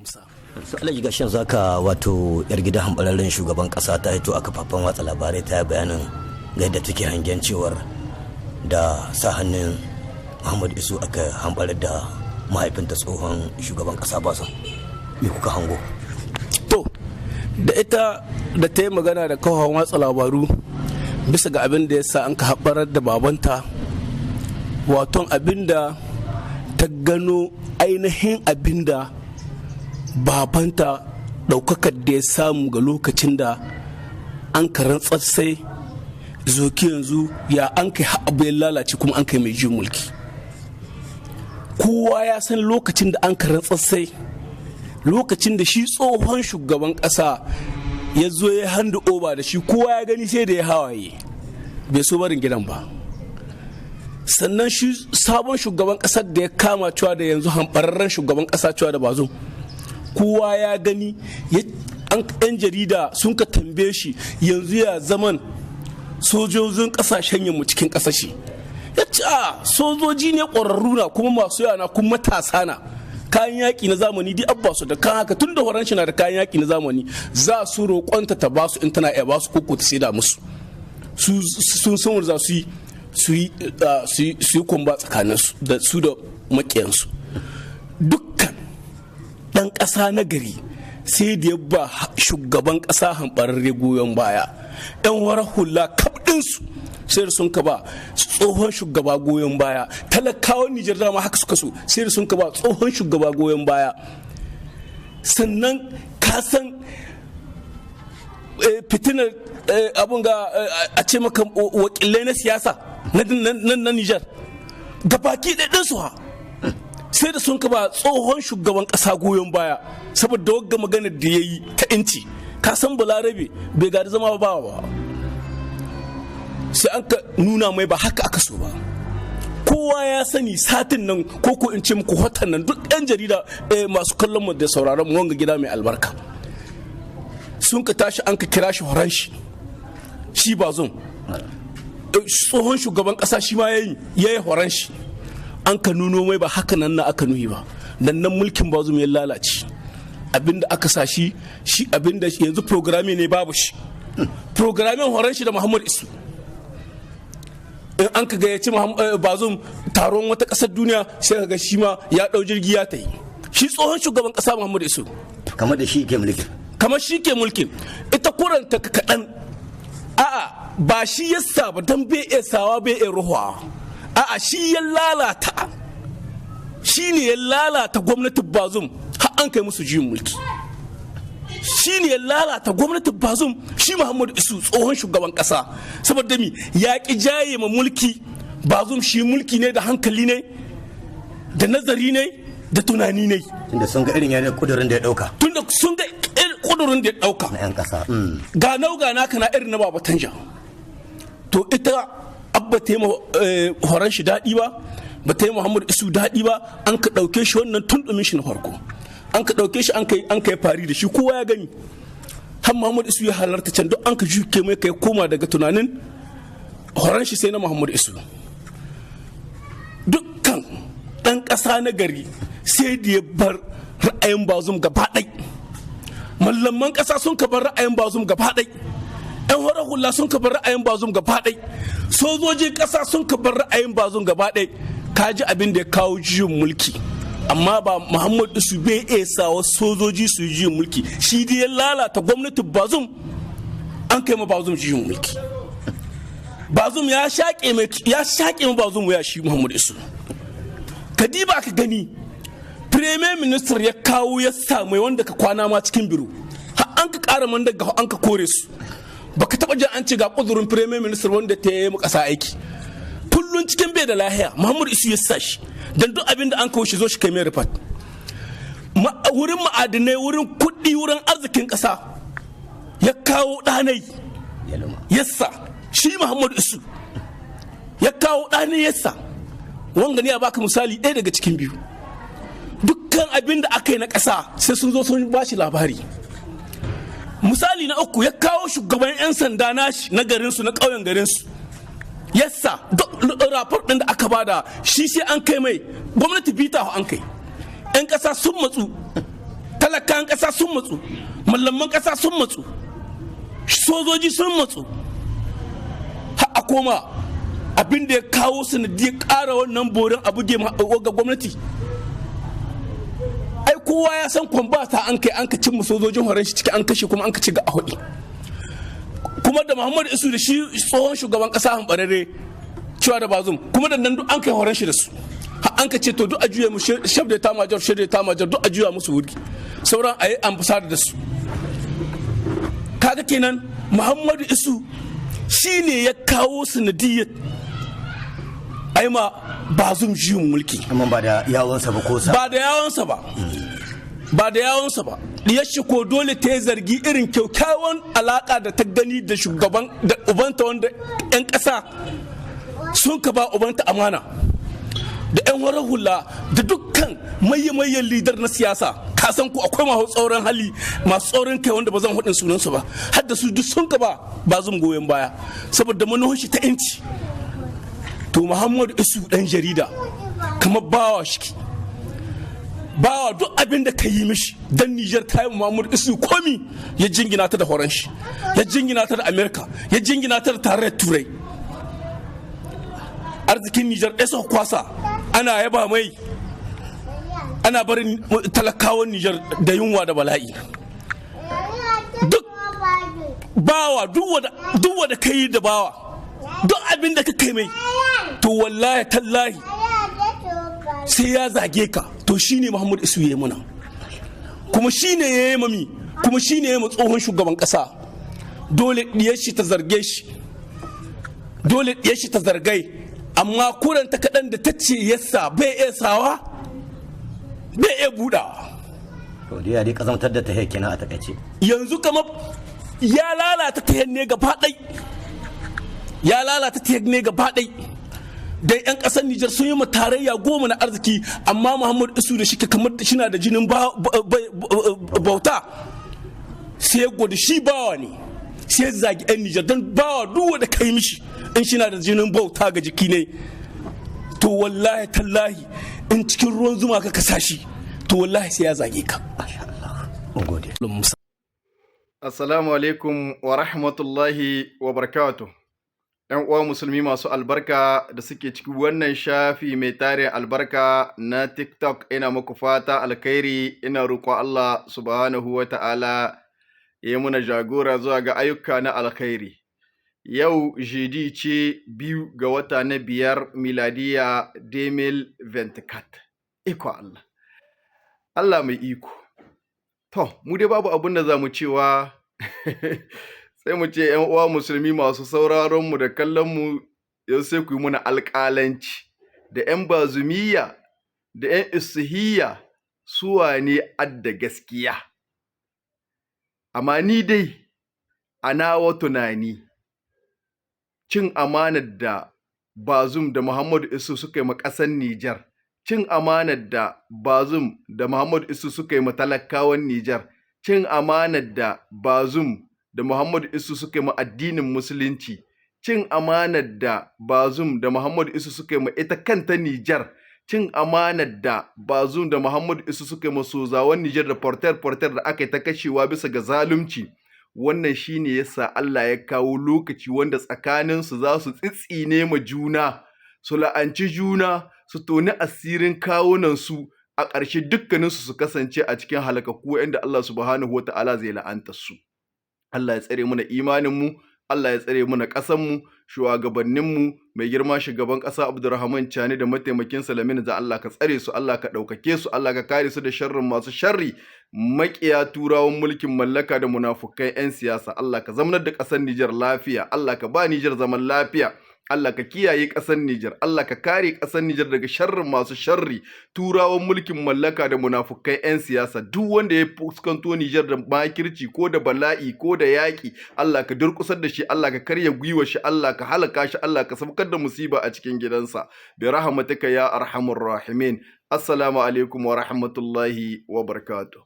amsa. Su Alhaji, gashin zaka wato yar gidan hambararren shugaban kasa ta hito a kafafen watsa labarai ta yi bayanin ga yadda take hangen cewar da sa hannun Muhammad Isu aka hambarar da mahaifinta, tsohon shugaban kasa Bazoum. Me kuka hango? To, da ita da ta yi magana da kafafen watsa labaru bisa ga abin da ya sa an ka haɓarar da babanta, waton abin da ta gano, ainihin abin da babanta ɗaukakar da ya samu ga lokacin da an ka rantsar, sai zoki yanzu ya an kai abu ya lalace kuma an kai mai juyin mulki. Kowa ya san lokacin da an ka rantsar, sai lokacin da shi tsohon shugaban ƙasa ya zo ya hand over da shi, kowa ya gani sai da ya hawaye, bai so barin gidan ba. Sannan shi sabon shugaban ƙasar da ya kama, cewa da yanzu hambararren shugaban ƙasa, cewa da Bazoum, kowa ya gani, yan jarida sun ka tambaye shi yanzu ya zaman sojojin kasashen yamma cikin kasashe, ya ce a sojoji ne ƙwararru na kuma masu yana kuma matasa na kayan yaƙi na zamani duk abba su da kan haka. Tun da horon shi na da kayan yaƙi na zamani, za su roƙonta ta basu in tana iya basu koko ta saida musu. Sun san za su yi su yi combat tsakanin su da su da maƙiyansu. Dukkan ɗan ƙasa na gari sai da ya ba shugaban ƙasa hamɓararre goyon baya. 'Yan warar hula kaf ɗinsu sai da sun ka ba tsohon shugaba goyon baya. Talakawan Nijar dama haka suka so, sai da sun ka ba tsohon shugaba goyon baya. Sannan ka san fitinar abun ga a ce maka wakilai na siyasa na Nijar gabaki ɗaya ha sai da sun ka ba tsohon shugaban ƙasa goyon baya saboda wagga magana da ya yi ta inci. Ka san Balarabe bai gadi zama ba ba, sai an ka nuna mai ba haka aka so ba. Kowa ya sani satin nan, ko ko in ce muku watan nan, duk yan jarida masu kallon mu da sauraron mu wanga gida mai albarka, sun ka tashi an ka kira shi horon shi, shi Bazoum, tsohon shugaban kasa, shi ma yayi yayi horon shi, an ka nuno mai ba haka nan na aka nuhi ba. Dan nan mulkin Bazoum ya lalace. Abinda aka sa shi, shi abinda yanzu programme ne babu shi, programmen horon shi da Muhammad Isu. In an ka gayyaci Bazoum taron wata kasar duniya, sai ka ga shi ma ya dau jirgi ya tayi, shi tsohon shugaban kasa Muhammad Isu. Kamar da shi ke mulkin. Kamar shi ke mulkin. Ita kuranta kaɗan, a'a, ba shi ya ba, dan bai iya sawa, bai iya ruhuwa. A'a, shi ya lalata, shi ne ya lalata gwamnatin Bazoum har an kai musu juyin mulki. Shi ne ya lalata gwamnatin Bazoum, shi Muhammadu Isu, tsohon shugaban kasa, saboda mi ya ki jaye ma mulki Bazoum. Shi mulki ne da hankali ne, da nazari ne, da tunani ne. Tunda sun ga irin yanayin kudurin da ya dauka. Tunda sun ga irin kudurin da ya dauka. Na yan kasa. Ga nau ga naka na irin na Baba Tanja. To, ita abba ta yi horon shi daɗi ba, ba ta yi Muhammadu Isu daɗi ba. An ka ɗauke shi wannan tun ɗumin shi na farko, an ka ɗauke shi an kai fari da shi, kowa ya gani, har Muhammadu Isu ya halarta can, duk an ka juke mai kai koma daga tunanin horon shi sai na Muhammadu Isu. Dukkan ɗan ƙasa na gari sai da ya bar ra'ayin Bazoum gaba ɗai. Mallaman ƙasa sun ka bar ra'ayin Bazoum gaba ɗai. 'Yan horar hula sun ka bar ra'ayin Bazoum gaba ɗai. Sojojin ƙasa sun ka bar ra'ayin Bazoum gaba ɗai. Ka ji abin da ya kawo juyin mulki. Amma ba Muhammad Isu bai iya sawa sojoji su yi juyin mulki, shi dai ya lalata gwamnatin Bazoum, an kai ma Bazoum juyin mulki. Bazoum ya shaƙe mai, ya shaƙe ma Bazoum ya shi Muhammad Isu. Kadiba ka gani, premier minister ya kawo ya samu wanda ka kwana ma cikin biro, har an ka ƙara man daga an ka kore su. Baka taba jin an ce ga kudurin premier minister wanda ta yi kasa aiki. Kullun cikin bai da lahiya Muhammadu Isu ya sa shi, dan duk abin da an kawo shi zo shi kai mai report. Wurin ma'adinai, wurin kuɗi, wurin arzikin ƙasa, ya kawo ɗanai yassa, shi Muhammadu Isu ya kawo ɗanai yassa. Wanga ne ya baka misali ɗaya daga cikin biyu. Dukkan abin da aka yi na ƙasa sai sun zo sun ba shi labari. Misali na uku, ya kawo shugaban 'yan sanda nashi na garinsu, na ƙauyen garinsu, yassa. Duk rapport ɗin da aka bada shi sai an kai mai. Gwamnati bita an kai, 'yan ƙasa sun matsu, talakawa sun matsu. Talakan ƙasa sun matsu, mallaman ƙasa sun matsu, sojoji sun matsu, har a koma abin da ya kawo sanadiyar ƙara wannan borin abu ga gwamnati. Ai kowa ya san kwamba ta an kai an ka cimma sojojin horon shi ciki, an kashe, kuma an ka ci ga ahudi. Kuma da Muhammadu Isu da shi tsohon shugaban kasa hambararre cewa da Bazum, kuma da nan duk an kai horon shi da su, an ka ce to duk a juya mu chef d'état major, chef d'état major, duk a juya musu wuri, sauran a yi ambassador da su. Kaga kenan Muhammadu Isu shine ya kawo sanadiyyar ai ma Bazum juyin mulki. Amma ba da yawonsa ba ko sa? Ba da yawonsa ba, ba da yawonsa ba. Diyar shi ko dole ta yi zargi irin kyaukyawan alaka da ta gani da shugaban da ubanta, wanda 'yan ƙasa sun ka ba ubanta amana, da 'yan warar hula, da dukkan maye-mayen leader na siyasa. Ka san ku akwai masu tsauran hali, masu tsaurin kai, wanda ba zan hudin sunansu ba, har da su duk sun ka ba Bazum goyon baya saboda manuhar shi ta 'yanci. To Muhammadu Isu dan jarida kamar bawa shi, bawa duk abin da ka yi mishi dan Nijar ta yi Muhammadu Isu komi, ya jingina ta da horon shi, ya jingina ta da Amerika, ya jingina ta da tarayyar Turai. Arzikin Nijar ɗaya suka kwasa, ana yaba mai, ana barin talakawan Nijar da yunwa da bala'i. Duk bawa, duk wada ka yi da bawa, duk abin da ka kai mai, to wallahi tallahi sai ya zage ka. To shine Muhammad Isu ya yi muna, kuma shine ya yi mami, kuma shine ya yi tsohon shugaban kasa. Dole diyar shi ta zarge shi, dole diyar shi ta zargai. Amma kuranta kaɗan da ta ce yasa bai iya sawa, bai iya buɗawa. To dai ya dai kazantar da ta kenan a takaice. Yanzu kamar ya lalata ta ne gaba ɗai, ya lalata ta ne gaba ɗai. Dan 'yan ƙasar Nijar sun yi tarayya 10 na arziki, amma Muhammadu Isu da shi kamar shina da jinin bauta, sai ya gwada shi bawa ne, sai ya zagi 'yan Nijar. Don bawa duk wanda kai mishi, in shina da jinin bauta ga jiki ne, to wallahi tallahi in cikin ruwan zuma ka kasa shi, to wallahi sai ya zage ka. Mun gode. Assalamu alaikum wa rahmatullahi wa barakatuh. ‘Yan uwa musulmi masu albarka da suke cikin wannan shafi mai tarin albarka na TikTok, ina muku fata alkhairi, ina roƙo Allah subhanahu wa ta'ala ya yi muna jagora zuwa ga ayyuka na alkhairi. Yau jeudi ce, 2 ga wata na 5, miladiya 2024. Iko Allah. Allah mai iko. To, mu dai babu abin da za mu cewa sai mu ce ‘yan uwa musulmi masu sauraron mu da kallon mu, yanzu sai ku yi muna alƙalanci da ‘yan bazumiyya da ‘yan isuhiyya, su wane adda gaskiya. Amma ni dai a nawa tunani, cin amanar da Bazum da Muhammadu Isu suka yi ma ƙasar Nijar, cin amanar da Bazum da Muhammadu Isu suka yi ma talakawan Nijar, cin amanar da Bazum da Muhammadu Isu suka yi ma addinin Musulunci, cin amanar da Bazum da Muhammadu Isu suka yi ma ita kanta Nijar, cin amanar da Bazum da Muhammadu Isu suka yi ma sozawan Nijar da porteur-porteur da aka yi ta kashewa bisa ga zalunci. Wannan shine yasa Allah ya kawo lokaci wanda tsakaninsu za su tsitsine ma juna, su la'anci juna, su toni asirin kawunansu, a ƙarshe dukkaninsu su kasance a cikin halakakku waɗanda Allah subhanahu wa ta'ala zai la'anta su. Allah ya tsare muna imaninmu, Allah ya tsare muna ƙasanmu, shugabanninmu, mai girma shugaban ƙasa Abdurrahman Chani da mataimakinsa Lamine, da Allah ka tsare su, Allah ka ɗaukake su, Allah ka kare su da sharrin masu sharri, maƙiya turawan mulkin mallaka da munafukai 'yan siyasa. Allah ka zamanar da ƙasar Nijar lafiya, Allah ka ba Nijar zaman lafiya. Allah ka kiyaye ƙasar Nijar, Allah ka kare ƙasar Nijar daga sharrin masu sharri, turawan mulkin mallaka da munafukai 'yan siyasa. Duk wanda ya fuskanto Nijar da makirci ko da bala'i ko da yaƙi, Allah ka durƙusar da shi, Allah ka karya gwiwar shi, Allah ka halaka shi, Allah ka saukar da musiba a cikin gidansa. Bi rahmatika ya arhamur rahimin. Assalamu alaikum wa rahmatullahi wa barakatuh.